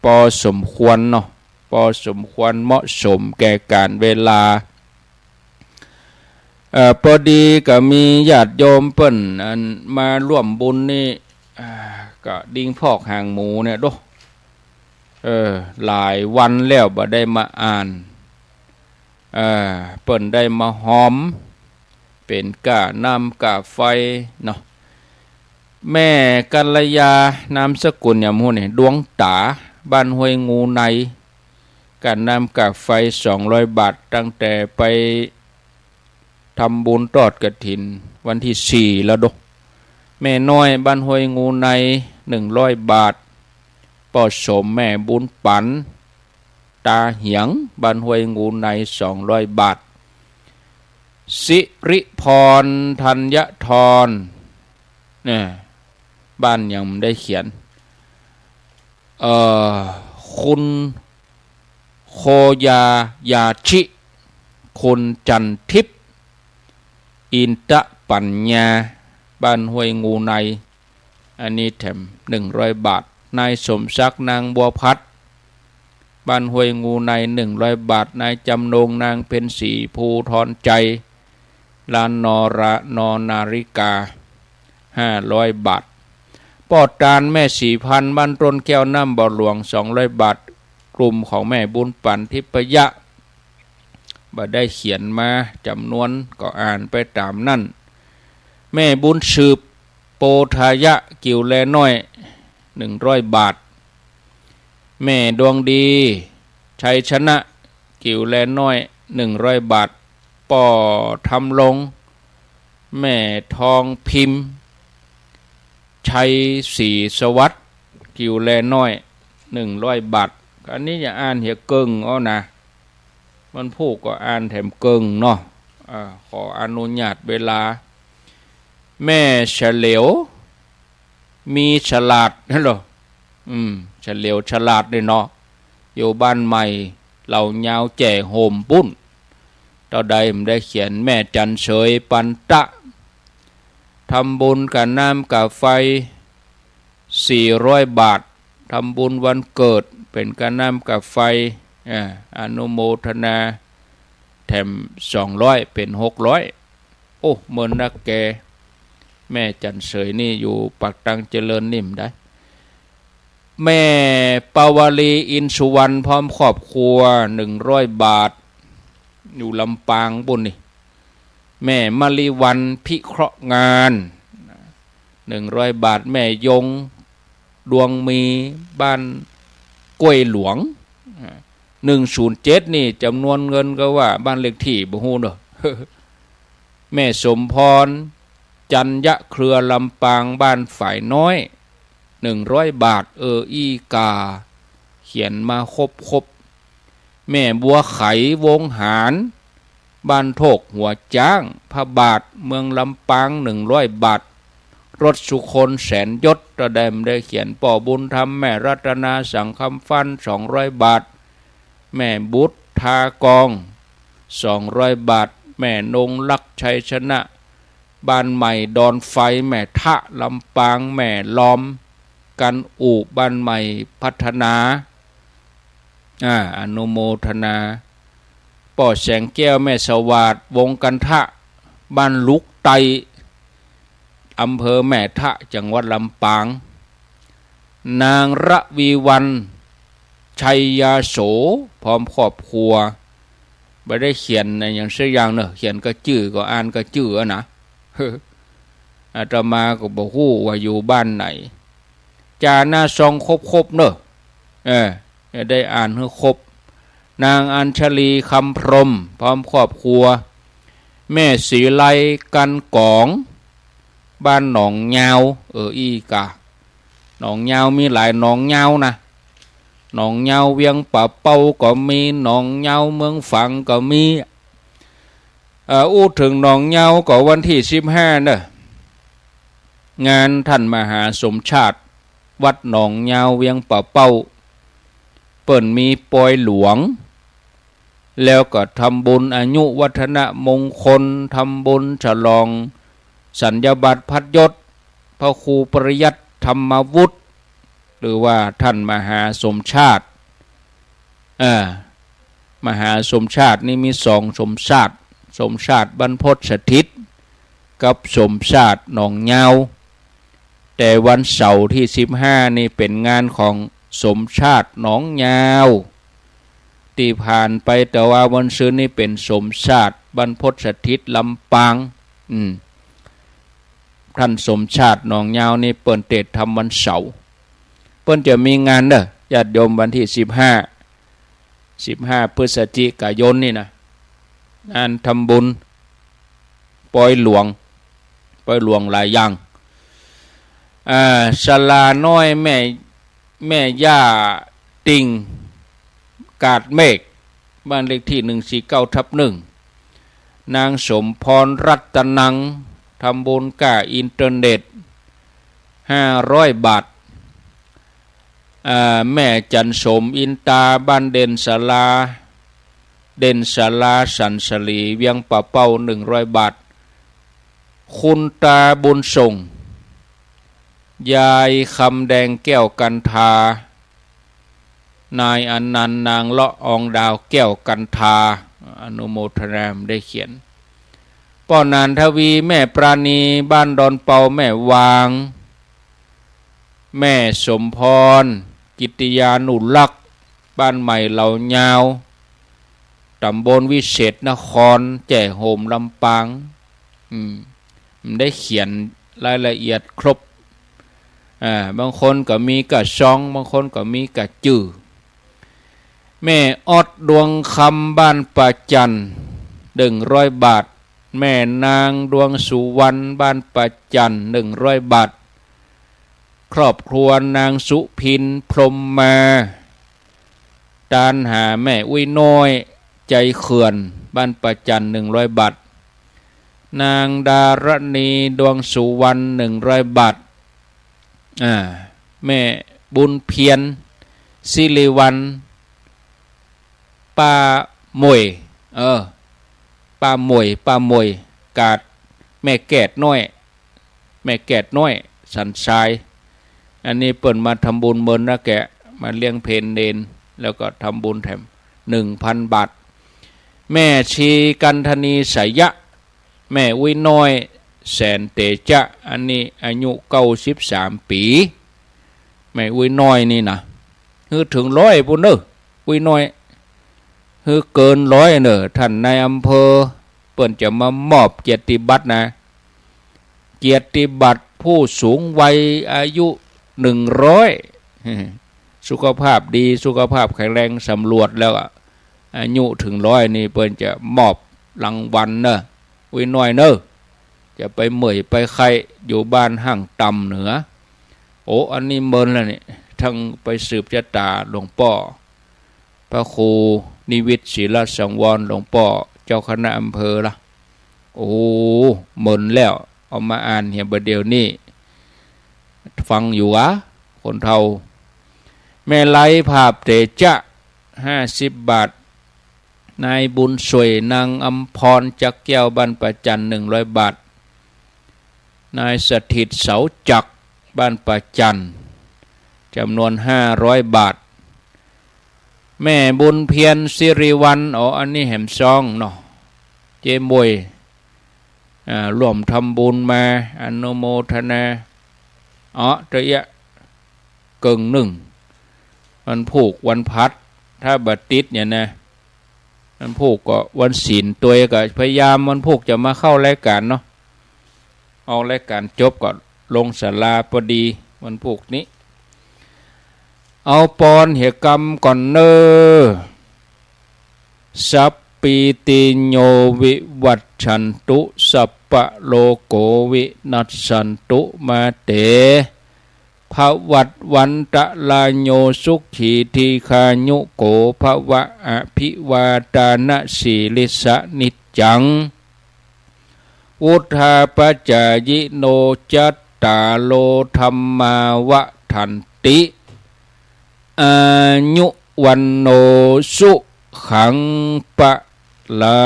ปอสมควรเนาะ ปอสมควรเหมาะสมแก่ก๋านเวลา เอ่อ ปอดีก็มีญาติโยมเปิ้นอันมาร่วมบุญนี่ อ่า ก็ดิ้งพอกหางหมูเนี่ยโด เออ หลายวันแล้วบ่ได้มาอ่าน เอ่อ เปิ้นได้มาฮอม เป๋นก้าน้ำก้าไฟเนาะ แม่กัลยา นามสกุลหยังบ่ฮู้นี่ ดวงต๋า บ้านห้วยงูใน ก้าน้ำก้าไฟสองร้อยบาท ตั้งแต่ไป ทำบุญทอดกฐินวันตี้สี่แล้วโด แม่น้อยบ้านห้วยงูใน หนึ่งร้อยบาท ป้อสมแม่บุญปั๋น ตาเหียง บ้านห้วยงูใน สองร้อยบาท สิริพร ธัญทร เนี่ย บ้านหยังบ่ได้เขียน เอ่อ คุณโคยายาชิ คุณจันทิพย์ อินทปัญญา บ้านห้วยงูใน อันนี้แถมหนึ่งร้อยบาท นายสมศักดิ์ นางบัวพัด บ้านห้วยงูใน หนึ่งร้อยบาท นายจำนง นางเพ็ญศรี ภูธรชัย ร้านนอระ นอนาริกา ห้าร้อยบาท ป้อตาน แม่ศรีพันธุ์ บ้านต้นแก้ว น้ำบ่อหลวง สองร้อยบาท กลุ่มของแม่บุญปั๋น ทิพยะ บ่ได้เขียนมาจำนวน ก็อ่านไปต๋ามนั้น แม่บุญสืบ โปธายะ กิ่วแลน้อย หนึ่งร้อยบาท แม่ดวงดี ชัยชนะ กิ่วแลน้อย หนึ่งร้อยบาท ป้อธำรง แม่ทองพิมพ์ ชัยศรีสวัสดิ์ กิ่วแลน้อย หนึ่งร้อยบาท อันนี้จะอ่านเหียเกิ่งเอานะ มันผู้ก็อ่านแถมเกิ่งเนาะ อ่า ขออนุญาตเวลา แม่เฉลียว มีฉลาดนั่นเหรอ อืม เฉลียวฉลาดนี่เนาะ อยู่บ้านใหม่ เหล่ายาวแจ่โฮมปุ้น เต้าใดบ่ได้เขียน แม่จันเสย ปันตะ ทำบุญกับน้ำกับไฟ สี่ร้อยบาท ทำบุญวันเกิด เป๋นกับน้ำกับไฟ อ่า อนุโมทนา แถม สองร้อย เป๋น หกร้อย โอ้ เมินนักแก แม่จันเสยนี่อยู่ปากตังเจริญนี่บ่ได้ แม่ปาวลี อินสุวรรณ พร้อมครอบครัว หนึ่งร้อยบาท อยู่ลำปางปุ้นนี่ แม่มะลิวัลย์ พิเคราะห์งาน หนึ่งร้อยบาท แม่ยง ดวงมี บ้านกล้วยหลวง อ่า หนึ่งศูนย์เจ็ด นี่จำนวนเงินก็ว่า บ้านเลขตี้บ่ฮู้เนาะ แม่สมพร จันยะเครือ ลำปาง บ้านฝายน้อย หนึ่งร้อยบาท เอออี้ก่า เขียนมาครบๆ แม่บัวไข วงหาร บ้านโทกหัวจ๊าง พระบาท เมืองลำปาง หนึ่งร้อยบาท รถสุคน แสนยศ เต้าใดบ่ได้เขียน ป้อบุญธรรม แม่รัตนา สังคำฟัน สองร้อยบาท แม่บุตร ทากอง สองร้อยบาท แม่นงรัก ชัยชนะ บ้านใหม่ดอนไฟ แม่ทะ ลำปาง แม่ลอม กันอู่ บ้านใหม่พัฒนา อ่า อนุโมทนา ป้อแสงแก้ว แม่สวาด วงกันทะ บ้านลุกไต อำเภอแม่ทะ จังหวัดลำปาง นางระวีวรรณ ชัยยาโส พร้อมครอบครัว บ่ได้เขียนอะหยังสักอย่างเนาะ เขียนกระจื้อก็อ่านกระจื้ออะนะ อาตมาก็บ่ฮู้ว่าอยู่บ้านไหน จ่าหน้าซองครบๆ เนาะ เออ จะได้อ่านหื้อครบ นางอัญชลี คำพรหม พร้อมครอบครัว แม่ศรีไล กันกอง บ้านหนองยาว เอออี้ก่า หนองยาวมีหลายหนองยาวนะ หนองยาวเวียงป่าเป้าก็มี หนองยาวเมืองฝางก็มี เอ่อ อู้เถิงหนองยาวก็วันตี้สิบห้าเนาะ งานต้านมหาสมชาติ วัดหนองยาวเวียงป่าเป้า เปิ้นมีปอยหลวง แล้วก็ทำบุญอายุวัฒนมงคล ทำบุญฉลองสัญญาบัตรพัดยศ พระครูปริยัติธรรมวุฒิ หรือว่าต้านมหาสมชาติ เออ มหาสมชาตินี่มีสองสมชาติ สมชาติบรรพตสถิต กับสมชาติหนองยาว แต่วันเสาร์ตี้สิบห้านี่เป๋นงานของสมชาติหนองยาว ตี้ผ่านไป แต่ว่าวันซืนนี่เป๋นสมชาติบรรพตสถิตลำปาง อืม ต้านสมชาติหนองยาวนี่เปิ้นเตรียมทำวันเสาร์ เปิ้นจะมีงานเนาะ ญาติโยม วันตี้สิบห้า สิบห้า พฤศจิกายนนี่นะ งานทำบุญปอยหลวง ปอยหลวงหลายอย่าง อ่า ศาลาน้อยแม่ แม่ย่าติ่ง กาดเมฆ บ้านเลขตี้ หนึ่งสี่เก้าทับหนึ่ง นางสมพร รัตนัง ทำบุญก้าอินเทอร์เน็ต ห้าร้อยบาท อ่า แม่จันสม อินตา บ้านเด่นศาลา เด่นศาลา สันสลี เวียงป่าเป้า หนึ่งร้อยบาท คุณตาบุญส่ง ยายคำแดง แก้วกันทา นายอนันต์ นางละอองดาว แก้วกันทา อนุโมทนา บ่ได้เขียน ป้อหนานทวี แม่ปราณี บ้านดอนเปา แม่วาง แม่สมพร กิตติยานุรักษ์ บ้านใหม่เหล่ายาว ต๋ำบลวิเศษนคร แจ้โฮม ลำปาง อืม บ่ได้เขียนรายละเอียดครบ อ่า บางคนก็มีก้าซอง บางคนก็มีก้าจื้อ แม่ออด ดวงคำ บ้านป่าจั่น หนึ่งร้อยบาท แม่นาง ดวงสุวรรณ บ้านป่าจั่น หนึ่งร้อยบาท ครอบครัวนางสุพิน พรหมมา ตานหาแม่อุ๊ยน้อย ใจเขื่อน บ้านป่าจั่น หนึ่งร้อยบาท นางดารณี ดวงสุวรรณ หนึ่งร้อยบาท อ่า แม่บุญเพียร สิริวัลย์ ป้าหมวย เออ ป้าหมวย ป้าหมวย กาด แม่แกดน้อย แม่แกดน้อย สันทราย อันนี้เปิ้นมาทำบุญเมินนาแกะ มาเลี้ยงเพลเณร แล้วก็ทำบุญแถม หนึ่งพันบาท แม่ชีกันธนี สายะ แม่อุ๊ยน้อย แสนเตจะ อันนี้อายุเก้าสิบสามปี๋ แม่อุ๊ยน้อยนี่นะ หื้อเถิงร้อยปู้นเน่อ อุ๊ยน้อย หื้อเกินร้อยเน่อ ท่านนายอำเภอ เปิ้นจะมามอบเกียรติบัตรนะ เกียรติบัตรผู้สูงวัยอายุหนึ่งร้อย สุขภาพดี สุขภาพแข็งแรง สำรวจแล้วอะ อายุถึงร้อยนี่เปิ้นจะมอบรางวัลเน่อ อุ๊ยน้อยเน่อ จะไปเมื่อยไปไข้ อยู่บ้านห่างต๋ำเน่อ โอ้ อันนี้เมินแล้วนี่ ตึงไปสืบจะต๋าหลวงป้อ พระครูนิวิต ศิลสังวร หลวงป้อ เจ้าคณะอำเภอละ โอ้ เมินแล้ว เอามาอ่านเหียบ่าเดี่ยวนี้ ฟังอยู่หวา คนเฒ่า แม่ไล ผาบเตจะ ห้าสิบบาท นายบุญช่วย นางอำพร จักแก้ว บ้านป่าจั่น หนึ่งร้อยบาท นายสถิต เสาจักร บ้านป่าจั่น จ๋ำนวนห้าร้อยบาท แม่บุญเพียร สิริวัลย์ อ๋อ อันนี้แหมซองเนาะ เจ๊หมวย อ่า ร่วมทำบุญมา อนุโมทนา อ๋อ เตื้อเอี้ยะ เกิ่งนึ่ง วันพูกวันพฤหัส ถ้าบ่ติดเนี่ยนะ วันพูกก็วันศีลตวย ก็พยายามวันพูกจะมาเข้ารายก๋านเนาะ ออกรายก๋านจบก็ลงศาลาปอดี วันพูกนี้ เอาปอนเหียกำก่อนเน่อ สัพพีติโยวิวัชชันตุ สัพพะโรโกวินัสสันตุ มาเต ภวัตวันตะราโย สุขีทีฆายุโกภะวะ อภิวาทานะสีลิสสะนิจจัง วุฑฒาปะจายิโน จัตตาโรธัมมาวัฑฒันติ อายุวัณโณสุขังพะลั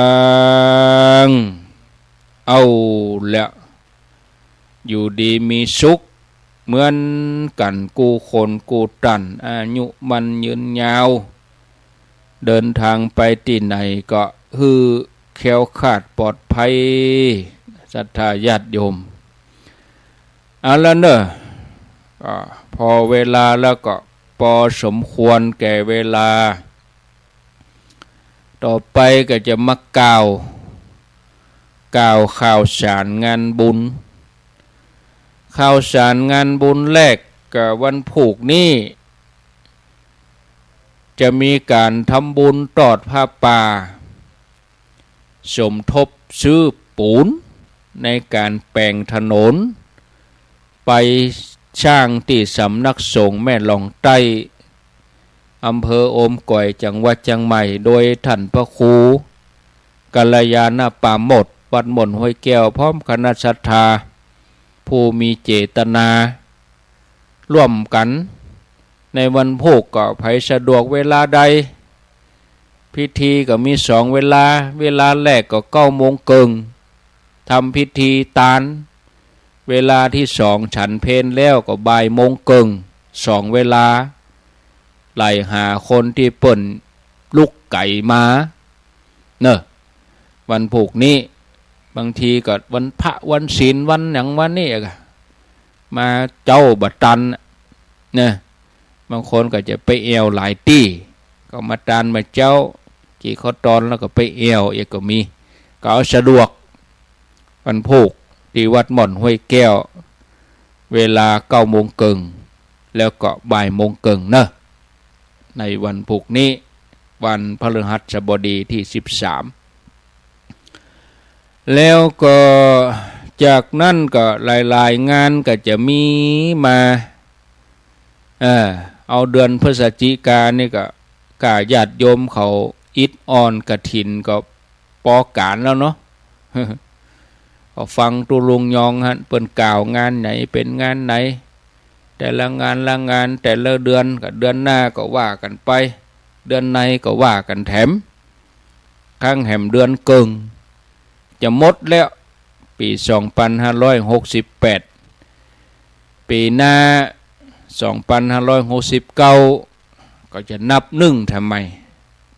ง เอาละ อยู่ดีมีสุขเหมือนกั๋นกู้คนกู้ต้าน อายุมั่นยืนยาว เดินทางไปตี้ไหนก็หื้อแคล้วคลาดปลอดภัย ศรัทธาญาติโยม เอาละเน่อ อ่า พอเวลาแล้วก็ปอสมควรแก่เวลา ต่อไปก็จะมากล่าว กล่าวข่าวสารงานบุญ ข่าวสารงานบุญแรกก็วันพูกนี้ จะมีก๋านทำบุญตอดผ้าป่า สมทบซื้อปูนในก๋านแป๋งถนน ไปสร้างตี้สำนักสงฆ์แม่หล่องใต้ อำเภอโอมก๋อย จังหวัดเจียงใหม่ โดยท่านพระครูกัลยาณปราโมทย์ วัดม่วนห้วยแก้ว พร้อมคณะศรัทธา ผู้มีเจตนา ร่วมกั๋น ในวันพูกก็ใผสะดวกเวลาใด พิธีก็มีสองเวลา เวลาแรกก็เก้าโมงเกิ่ง ทำพิธีตาน เวลาตี้สองฉันเพลแล้วก็บ่ายโมงเกิ่ง สองเวลา ไล่หาคนตี้เปิ้นลุกไก๋มา เนาะ วันพูกนี้ บางทีก็วันพระวันศีลวันหยังวันนี้ก็ มาเจ๊าบ่ตัน เนาะ บางคนก็จะไปแอ่วหลายตี้ ก็มาตานมาเจ๊า กี่ข้อตอนแล้วก็ไปแอ่วเอียก็มี ก็เอาสะดวก วันพูกตี้วัดม่อนห้วยแก้ว เวลาเก้าโมงเกิ่ง แล้วก็บ่ายโมงเกิ่งเนาะ ในวันพูกนี้ วันพฤหัสบดีตี้สิบสาม แล้วก็จากนั้นก็หลายๆ งานก็จะมีมา เออ เอาเดือนพฤศจิกานี่ก็ ก้าญาติโยมเขาอิดออนกฐินก็ปอก๋านแล้วเนาะ ก็ฟังตุ๊ลุงยองหั้น เปิ้นกล่าวงานไหนเป๋นงานไหน แต่ละงานละงาน แต่ละเดือนก็เดือนหน้าก็ว่ากั๋นไป เดือนในก็ว่ากั๋นแถม ครั้งแหมเดือนเกิ่ง จะหมดแล้ว ปี๋สองปันห้าร้อยหกสิบแปด ปี๋หน้า สองปันห้าร้อยหกสิบเก้า ก็จะนับนึ่งแถมใหม่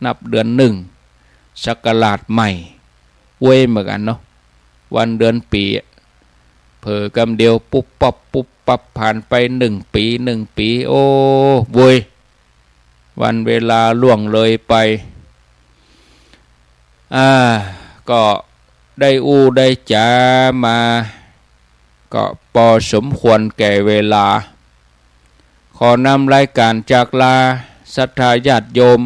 นับเดือนนึ่ง ศักราชใหม่ เว้ยเหมือนกั๋นเนาะ วันเดือนปี๋ เผลอกำเดียวปุ๊บปั๊บปุ๊บปั๊บ ผ่านไปนึ่งปี๋ นึ่งปี๋ โอ้ เว้ย วันเวลาล่วงเลยไป อ่า ก็ได้อู้ได้จ๋ามา ก็ปอสมควรแก่เวลา ขอนำรายก๋านจากลาศรัทธาญาติโยม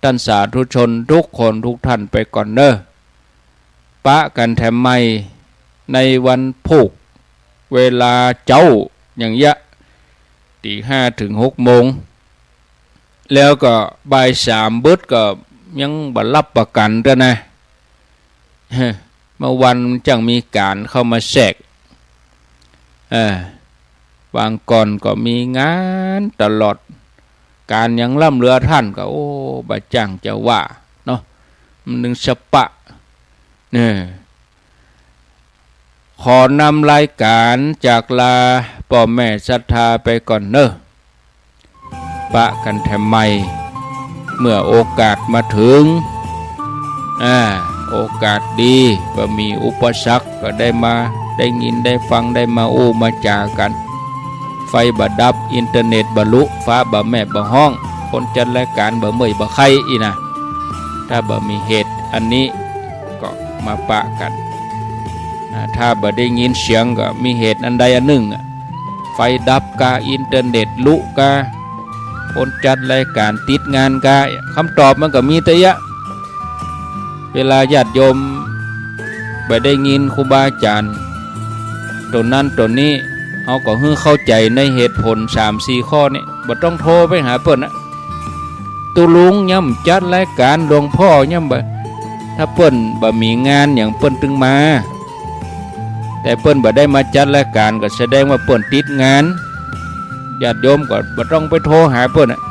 ต้านสาธุชนทุกคนทุกท่านไปก่อนเนาะ ปะกั๋นแถมใหม่ในวันพูก เวลาเจ๊าอย่างเยียะ ตี๋ห้าเถิงหกโมง แล้วก็บ่ายสามบึดก็ยังบ่รับประกั๋นเตื้อนะ เมื่อวันมันจั้งมีก๋านเข้ามาแทรก เออ วางก่อนก็มีงานตลอด ก๋านยังล้ำเหลือต้านก็ โอ้ บ่จ้างจะว่าเนาะ มันนึ่งสะปะ เนี่ย ขอนำรายก๋านจากลาป้อแม่ศรัทธาไปก่อนเนาะ ปะกั๋นแถมใหม่ เมื่อโอกาสมาเถิง อ่า โอกาสดี บ่มีอุปสรรค ก็ได้มา ได้ยิน ได้ฟัง ได้มาอู้มาจ๋ากั๋น ไฟบ่ดับ อินเทอร์เน็ตบ่ลุ ฟ้าบ่แมบบ่ฮ้อง คนจัดรายก๋านบ่เมื่อยบ่ไคร้อี้นะ ถ้าบ่มีเหตุอันนี้ ก็มาปะกั๋น อ่า ถ้าบ่ได้ยินเสียงก็มีเหตุอันใดอันนึ่งอะ ไฟดับกา อินเทอร์เน็ตลุกา คนจัดรายก๋านติดงานกา กำตอบมันก็มีเตื้อเยียะ เวลาญาติโยมบ่ได้ยินครูบาอาจ๋ารย์ โตนั้นโตนี้ เฮาก็หื้อเข้าใจ๋ในเหตุผลสามสี่ข้อนี้ บ่ต้องโทรไปหาเปิ้นนะ ตุ๊ลุงย้ำจัดรายก๋าน หลวงป้อย้ำบ่ ถ้าเปิ้นบ่มีงานหยังเปิ้นตึงมา แต่เปิ้นบ่ได้มาจัดรายก๋านก็แสดงว่าเปิ้นติดงาน ญาติโยมก็บ่ต้องไปโทรหาเปิ้นอะ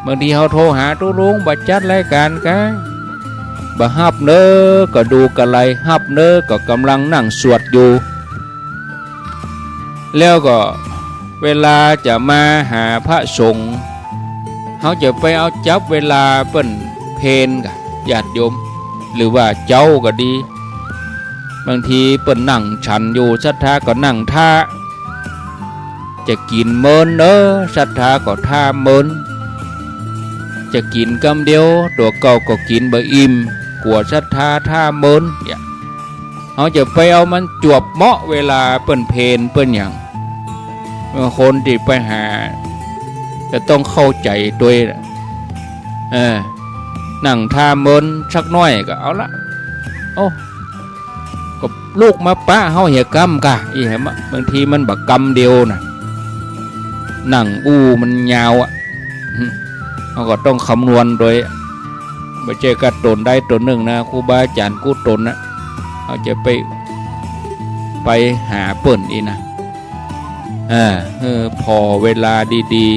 บางทีเฮาโทรหาตุ๊ลุงบ่จัดรายก๋านกา บ่ฮับเน้อ ก็ดูกะไร ฮับเน้อ ก็ก่ำลังนั่งสวดอยู่ แล้วก็เวลาจะมาหาพระสงฆ์ เฮาจะไปเอาจับเวลาเปิ้นเพลกา ญาติโยม หรือว่าเจ๊าก็ดี บางทีเปิ้นนั่งฉันอยู่ ศรัทธาก็นั่งท่า จะกิ๋นเมินเน้อ ศรัทธาก็ท่าเมิน จะกิ๋นกำเดียว ตั๋วเก่าก็กิ๋นบ่อิ่ม กั๋วศรัทธาท่าเมิน เนี่ย เฮาจะไปเอามันจวบเหมาะเวลาเปิ้นเพลเปิ้นหยัง เออ คนตี้ไปหา จะต้องเข้าใจ๋ตวย เออ นั่งท่าเมินสักหน้อยก็เอาละ โอ้ ก็ลุกมาปะเฮาเหียกำกา อี้แหมอะ บางทีมันบ่กำเดียวนะ นั่งอู้มันยาวอะ เฮาก็ต้องคำนวณตวย บ่ใจ้ก้าต๋นใดต๋นนึ่งนะ ครูบาอาจ๋ารย์กู้ต๋นนะ เฮาจะไป ไปหาเปิ้นอี้นะ อ่า เออ ผ่อเวลาดี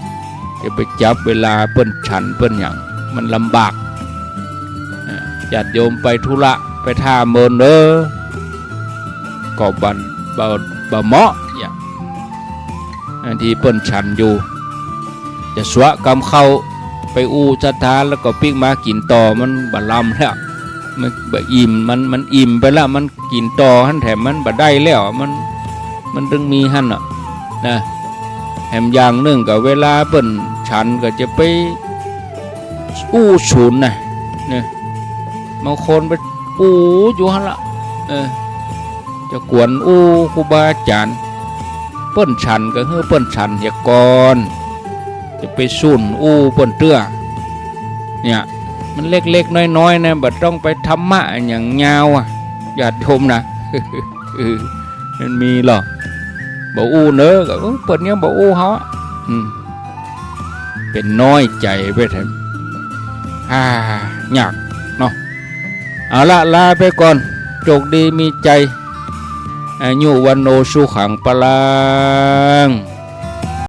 ๆ จะไปจับเวลาเปิ้นฉันเปิ้นหยัง มันลำบาก อ่า ญาติโยมไปธุระ ไปท่าเมินเน้อ ก็บ่ บ่ บ่เหมาะ อย่าง อันตี้เปิ้นฉันอยู่ จะสวะกำข้าวไปอู้ศรัทธาแล้วก็ปิ๊กมากิ๋นต่อ มันบ่ลำแล้ว มันบ่อิ่ม มัน มันอิ่มไปแล้ว มันกิ๋นต่อหั้นแถมมันบ่ได้แล้ว มัน มันตึงมีหั้นน่ะ นะ แถมอย่างนึ่งก็เวลาเปิ้นฉันก็จะไปอู้สูนน่ะ นะ บางคนไปอู้อยู่หั้นละ เออ จะกวนอู้ครูบาอาจ๋ารย์ เปิ้นฉันก็หื้อเปิ้นฉันเหียก่อน จะไปสูนอู้เปิ้นเตื้อ เนี่ย มันเล็กๆ น้อยๆ นะ บ่ต้องไปธรรมะอะหยังยาวอะ ญาติโยมนะ เออ มันมีหรอก บ่อู้เน้อ ก็ เออ เปิ้นยังบ่อู้เฮาอะ อืม เป๋นน้อยใจ๋ไปแถม อ่า ยากเนาะ เอาละ ลาไปก่อน โจคดีมีชัย อายุ วัณโณ สุขัง พลัง